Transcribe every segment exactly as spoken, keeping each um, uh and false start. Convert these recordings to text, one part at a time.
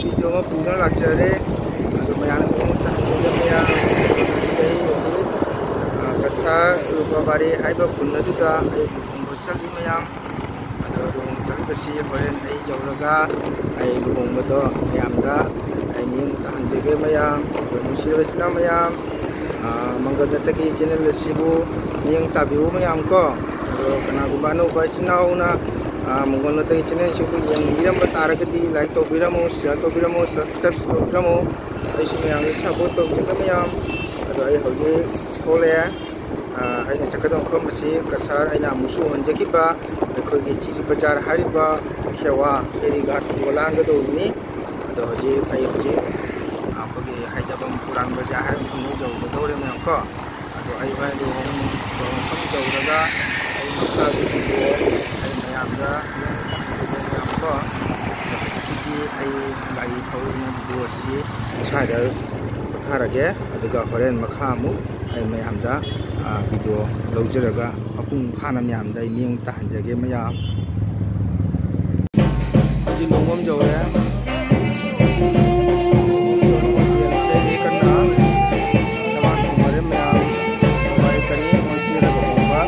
Video ꯑꯃ ꯄꯨꯗꯨꯅ ꯂꯥꯛꯆꯔꯦ꯫ ꯑꯗꯣ ꯃꯌꯥꯝꯅ ꯄꯨꯛꯅꯤꯡ ꯍꯟꯊꯍꯟꯕꯤꯗ ꯃꯌꯥꯝ ꯑꯩ ꯍꯧꯖꯤꯛ, ꯑ, ꯀꯁꯥꯔ ꯔꯨꯄꯥꯕꯥꯔꯤ ꯍꯥꯏꯕ ꯈꯨꯟ ꯑꯗꯨꯗ ꯑꯩ ꯂꯨꯍꯣꯡꯕ ꯆꯠꯂꯤ ꯃꯌꯥꯝ꯫ ꯑꯗꯣ ꯂꯨꯍꯣꯡꯕ ꯆꯠꯂꯤꯕꯁꯤ ꯍꯣꯔꯦꯟ ꯑꯩ ꯌꯧꯔꯒ ꯑꯩ ꯂꯨꯍꯣꯡꯕꯗꯣ ꯃꯌꯥꯝꯗ ꯑꯩ ꯃꯤꯠꯌꯦꯡ ꯇꯥꯍꯟꯖꯒꯦ ꯃꯌꯥꯝ꯫ ꯑꯗꯣ ꯅꯨꯡꯁꯤꯔꯕ ꯏꯆꯤꯟ ꯏꯅꯥꯎ ꯃꯌꯥꯝ, ꯑ, ꯃꯪꯒꯜ ꯅꯠꯇꯒꯤ ꯆꯦꯅꯦꯜ ꯑꯁꯤꯕꯨ ꯃꯤꯠꯌꯦꯡ ꯇꯥꯕꯤꯌꯨ ꯃꯌꯥꯝ ꯀꯣ꯫ ꯑꯗꯣ ꯀꯅꯥꯒꯨꯝꯕ ꯑꯅꯧꯕ ꯏꯆꯤꯟ ꯏꯅꯥꯎꯅ, ꯑ, ꯃꯪꯒꯣꯜ ꯅꯠꯇꯒꯤ ꯆꯦꯅꯦꯜꯁꯤꯕꯨ ꯌꯦꯡꯕꯤꯔꯝꯕ ꯇꯥꯔꯒꯗꯤ ꯂꯥꯏꯛ ꯇꯧꯕꯤꯔꯝꯃꯨ, ꯁꯤꯌꯥꯔ ꯇꯧꯕꯤꯔꯝꯃꯨ, ꯁꯕꯁꯀ꯭ꯔꯥꯏꯕ ꯇꯧꯕꯤꯔꯝꯃꯨ꯫ ꯑꯩꯁꯨ ꯃꯌꯥꯝꯒꯤ ꯁꯄꯣꯔꯠ ꯇꯧꯖꯒꯦ ꯃꯌꯥꯝ꯫ ꯑꯗꯣ ꯑꯩ ꯍꯧꯖꯤꯛ ꯊꯣꯛꯂꯛꯑꯦ꯫ ꯑ, ꯑꯩꯅ ꯆꯠꯀꯗꯕ ꯃꯐꯝ ꯑꯁꯤ ꯀꯁꯥꯔ ꯑꯩꯅ ꯑꯃꯨꯛꯁꯨ ꯎꯍꯟꯖꯈꯤꯕ ꯑꯩꯈꯣꯏꯒꯤ ꯆꯤꯔꯤ ꯕꯖꯥꯔ ꯍꯥꯏꯔꯤꯕ ꯈꯦꯋꯥ ꯐꯦꯔꯤ ꯒꯥꯠ ꯄꯨꯕ ꯂꯥꯟꯒꯗꯧꯕꯅꯤ꯫ ꯑꯗꯣ ꯍꯧꯖꯤꯛ ꯑꯩ ꯍꯧꯖꯤꯛ ꯑꯩꯈꯣꯏꯒꯤ ꯍꯥꯏꯗꯕꯝ ꯄꯨꯔꯥꯟ ꯕꯖꯥꯔ ꯍꯥꯏꯕ ꯃꯐꯝꯗ ꯌꯧꯒꯗꯧꯔꯦ ꯃꯌꯥꯝ ꯀꯣ꯫ ꯑꯗꯣ ꯑꯩ ꯍꯣꯔꯦꯟ ꯂꯨꯍꯣꯡꯕ ꯃꯐꯝ ꯌꯧꯔꯒ ꯑꯩ ꯃꯈꯥꯒꯤ ꯚꯤꯗꯤꯑꯣ ꯑꯩ ꯃꯌꯥꯝꯗ ꯌꯦꯡꯍꯟꯖꯒꯦ ꯃꯌꯥꯝ ꯀꯣ꯫ ꯑꯗꯣ ꯍꯧꯖꯤꯛꯀꯤꯗꯤ ꯑꯩ ꯒꯥꯔꯤ ꯊꯧꯔꯤꯕꯅ ꯚꯤꯗꯤꯑꯣ ꯑꯁꯤ ꯁ꯭ꯋꯥꯏꯗ ꯄꯣꯊꯥꯔꯒꯦ꯫ ꯑꯗꯨꯒ ꯍꯣꯔꯦꯟ ꯃꯈꯥ ꯑꯃꯨꯛ ꯑꯩ ꯃꯌꯥꯝꯗ, ꯑ, ꯚꯤꯗꯤꯑꯣ ꯂꯧꯖꯔꯒ ꯃꯄꯨꯡ ꯐꯥꯅ ꯃꯌꯥꯝꯗ ꯑꯩ ꯃꯤꯠꯌꯦꯡ ꯇꯥꯍꯟꯖꯒꯦ ꯃꯌꯥꯝ꯫ ꯍꯧꯖꯤꯛ ꯂꯨꯍꯣꯡꯐꯝ ꯌꯧꯔꯦ꯫ ꯂꯨꯍꯣꯡꯐꯝ ꯌꯧꯔꯦ, ꯀꯟꯅ ꯗꯃꯥꯟ ꯈꯣꯡꯅꯔꯦ ꯃꯌꯥꯝ꯫ ꯃꯕꯥꯏ ꯀꯅꯤ, ꯃꯣꯏ ꯆꯦꯜꯂꯒ ꯍꯣꯡꯕ꯫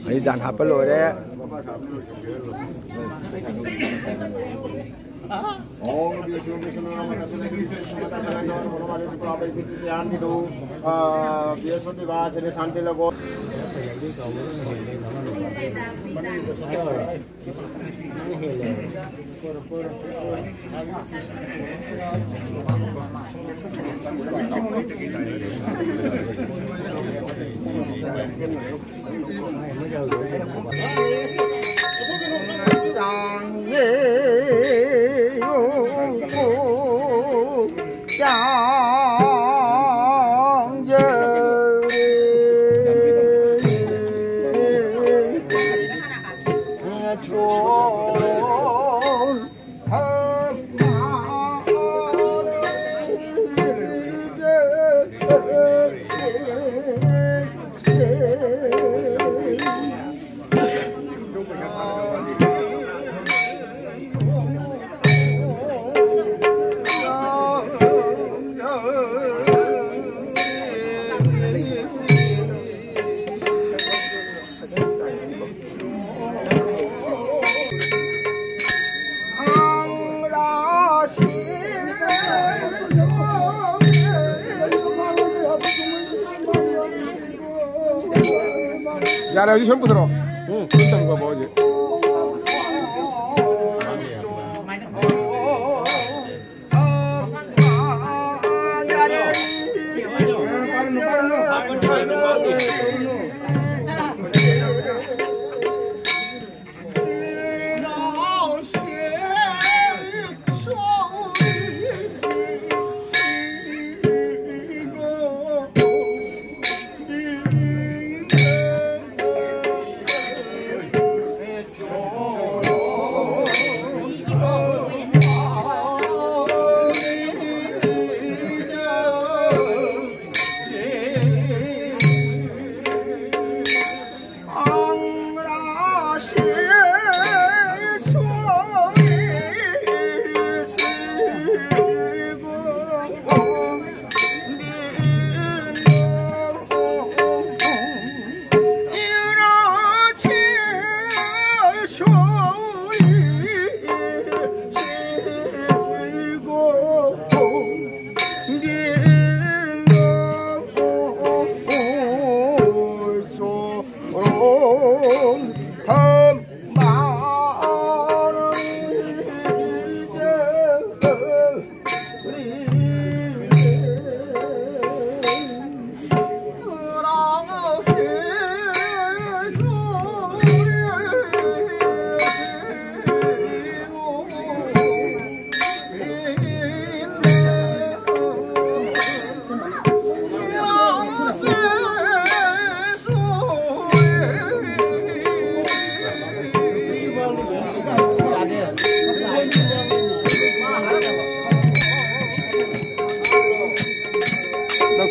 ꯑꯩ ꯗꯥꯟ ꯍꯥꯞꯄ ꯂꯣꯏꯔꯦ꯫ ॐ विष्णु विष्णु नाम तस्य लगी विष्णु तस्य लगी और मनोवाले शुक्ला पे भी ध्यान दे दो। आ, बृहस्पतिवासरे शांति लगो। ꯌꯥꯔꯦ, ꯍꯧꯖꯤꯛ ꯁꯨꯝ ꯄꯨꯊꯣꯔꯛꯑꯣ꯫ ꯎꯝ, ꯁꯨꯝ ꯇꯧꯈꯣ ꯍꯧꯖꯤꯛ꯫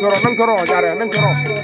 ꯊꯣꯔꯛꯑꯣ, ꯅꯪ ꯊꯣꯔꯛꯑꯣ, ꯌꯥꯔꯦ, ꯅꯪ ꯊꯣꯔꯛꯑꯣ꯫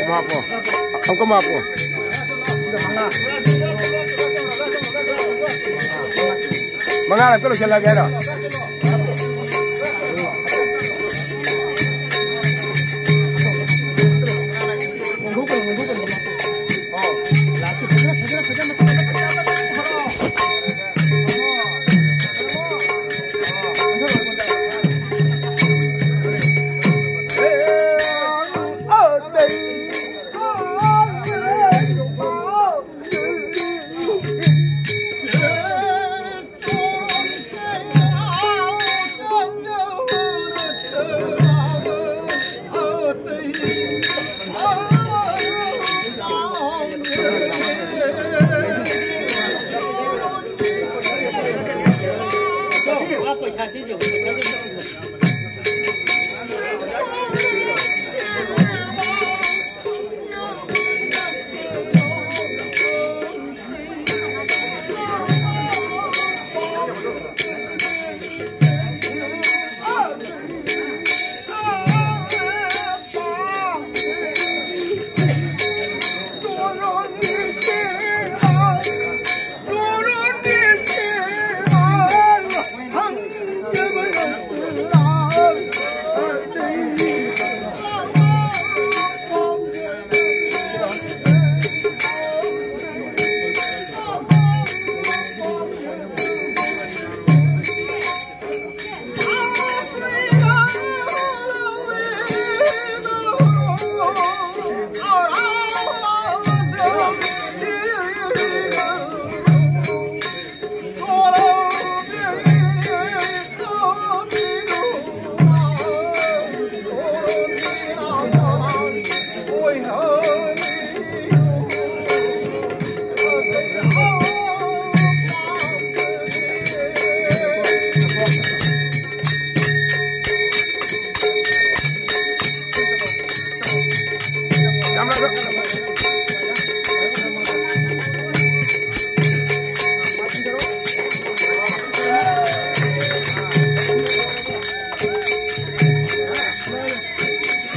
ꯑꯍꯨꯝ ꯍꯥꯞꯄꯣ꯫ ꯑꯍꯨꯝ ꯍꯥꯞꯄꯣ꯫ ꯃꯉꯥꯔꯛꯇ ꯂꯣꯏꯁꯤꯜꯂꯒꯦ ꯍꯥꯏꯔꯣ?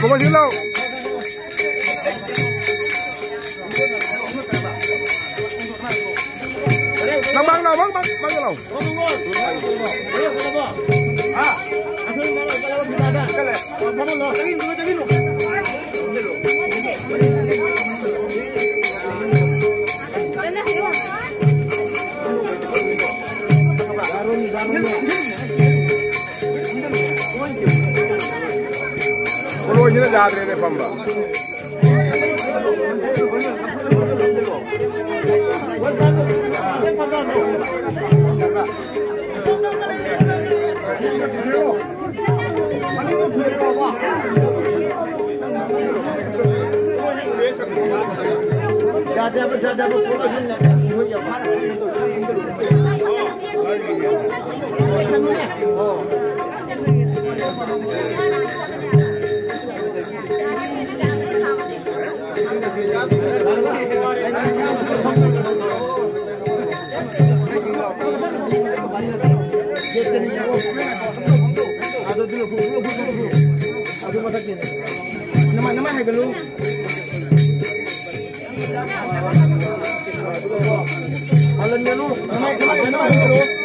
ꯀꯣꯃꯔꯁꯤꯡ ꯂꯥꯎ꯫ ꯅꯪ ꯃꯥꯡ ꯂꯥꯎ, ꯃꯥꯡ, ꯃꯥꯡ, ꯃꯥꯡ ꯂꯥꯎ꯫ ꯄꯣꯂꯣꯏꯁꯤꯅ ꯌꯥꯗ꯭ꯔꯦꯅꯦ ꯐꯝꯕ꯫ ꯅꯃꯥꯏ, ꯅꯃꯥꯏ ꯍꯥꯏꯒꯠꯂꯨ꯫ ꯅꯃꯥꯏ, ꯅꯃꯥꯏ, ꯅꯃꯥꯏ ꯍꯥꯏꯒꯠꯂꯨ꯫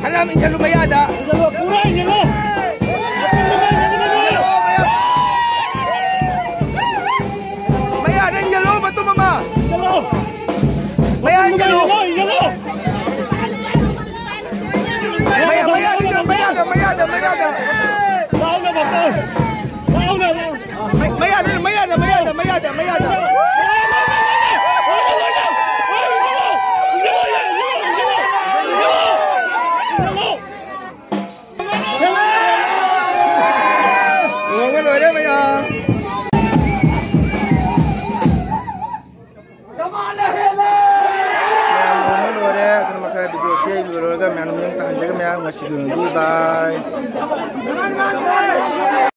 ꯍꯜꯂꯝ ꯏꯟꯁꯤꯜꯂꯨ ꯃꯌꯥꯗ꯫ ꯄꯨꯔꯥ ꯏꯟꯁꯤꯜꯂꯨ꯫ ꯃꯌꯥꯗ ꯏꯟꯁꯤꯜꯂꯨ ꯃꯇꯨꯝ ꯑꯃ꯫ ꯏꯟꯁꯤꯜꯂꯨ꯫ ꯃꯌꯥ ꯏꯟꯁꯤꯜꯂꯨ꯫ ꯏꯟꯁꯤꯜꯂꯨ, ꯏꯟꯁꯤꯜꯂꯨ꯫ ꯃꯌꯥ, ꯃꯌꯥꯗ, ꯃꯌꯥꯗ, ꯃꯌꯥꯗ, ꯃꯌꯥꯗ꯫ ꯂꯥꯎꯅ ꯕꯥꯇꯣꯟ꯫ ꯂꯥꯎꯅ, ꯂꯥꯎꯅ꯫ ꯃꯌꯥꯗ, ꯃꯌꯥꯗ, ꯃꯌꯥꯗ, ꯃꯌꯥꯗ, ꯃꯌꯥꯗ꯫ ꯂꯣꯏꯔꯦ ꯃꯌꯥꯝ꯫ ꯃꯌꯥꯝ ꯂꯣꯏꯅ ꯂꯣꯏꯔꯦ꯫ ꯑꯗꯨꯅ ꯃꯈꯥ video ꯁꯦ ꯂꯣꯏꯔꯒ ꯃꯌꯥꯝ ꯃꯌꯨꯝ ꯇꯥꯍꯟꯖꯒꯦ ꯃꯌꯥꯝ꯫ ꯉꯁꯤꯒꯤ ꯑꯣꯏꯅꯗꯤ bye꯫